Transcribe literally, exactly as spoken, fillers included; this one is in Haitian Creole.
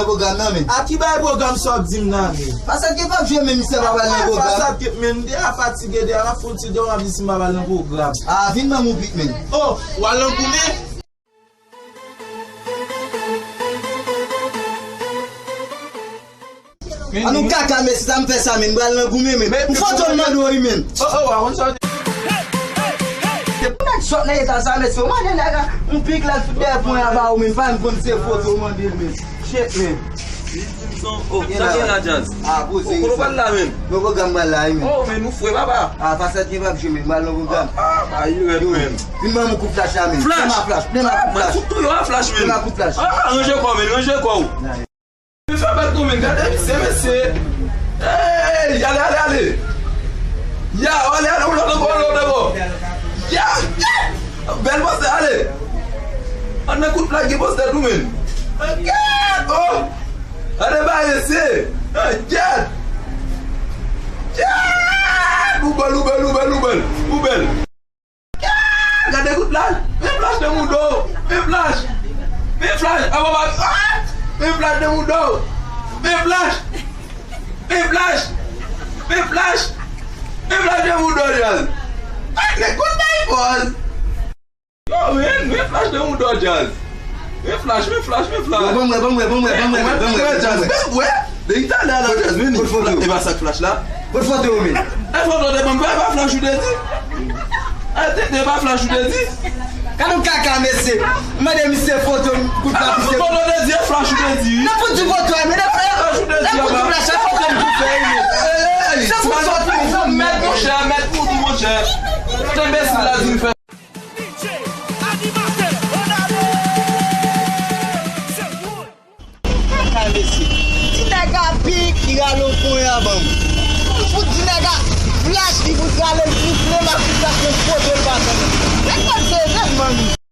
Pwogram nan, men. A ki bagay pwogram sa w ap di m nan, men? Fasad Kep ap jwe, men misye pa pral nan pwogram. Fasad Kep, men, m deja fatige, deja m ap fè yon ti dòmi, m ap di si m pa pral nan pwogram. A, vin ban m yon bit, men. Oh, w al nan goumen? An nou kaka, mesye, sa m fè sa, men, m pral nan goumen, men. M foto m mande w, wi, men. Oh, oh, a konn sa w di. Pou nèg sòt nan eta sa, mesye, w mande nèg a, yon pik la, l fout dèyè pwen a ba ou, men, pa menm konn se foto w mande l, men. Shit, men. Li di m son, oh, sa gen la, Jazz? A, poze. Ou konnen w pral la, men. Mwen pwogram mwen la, wi, men. Oh, men nou fre, papa. A, Fasad Kep ap jwe, men, m pral nan pwogram. Ah, ah, ba, li rèd, men. Vin ban m kout flach la, men. Flach? Pran flash, pran flash. Mwen fout touye w a flach, men. Pran kout flach. Ah, ranje kò w, men, ranje kò w. Men fè bèt nou, men, gade misye, mesye. Hey, ale, ale, ale. Ya, ale, ale, ou lòt ankò, ou lòt ankò. Ya, ya. Bèl pòstè, ale. An nan kout plak gen pòstè tou, men. Gad, oh. Gade ba mesye. Gad. Gad. Ou bèl, ou bèl, ou bèl, ou bèl. Ou bèl. Gade kout flach. Men flach nan mouda w. Men flach. Men flach. A, papa. Ah! Men flach nan mouda w. Men flach. Men flach. Men flach. Men flach nan mouda w, Jazz. Ah, nèg konn bay pòz. Yo, men, men flach nan mouda w, Jazz. Men flach, men flach, men flach. Bon, bon, bon, bon, bon, bon, bon, bon, bon, Jazz. Bon, bon. Depi talè a la, Jazz, vini. Kot foto? E pa sa k flach la? Kot foto yo, men? E foto te ban m, e pa flach ou te di? E te, te pa flach ou te di? Gade yon kaka, mesye. M mande misye foto, m kout pa misye. Foto te di, e flach ou te di. Nan pou di foto a, men nan flach ou te di, nan pou di flach a, foto m ki fè, men. Se pou sòt pou fè mèt, monchè, mèt pou di, monchè. Foto enbesil la di m fè. D J, animatè, ann ale! Se wood! Kaka, mesye. Ti nèg a pik, li rale yon konyen a ban m. Li fout di nèg a flach, li fout rale l, li fout rale l, li fout rale l, li fout rale l, li fout rale l. Nèg la se nèg, man.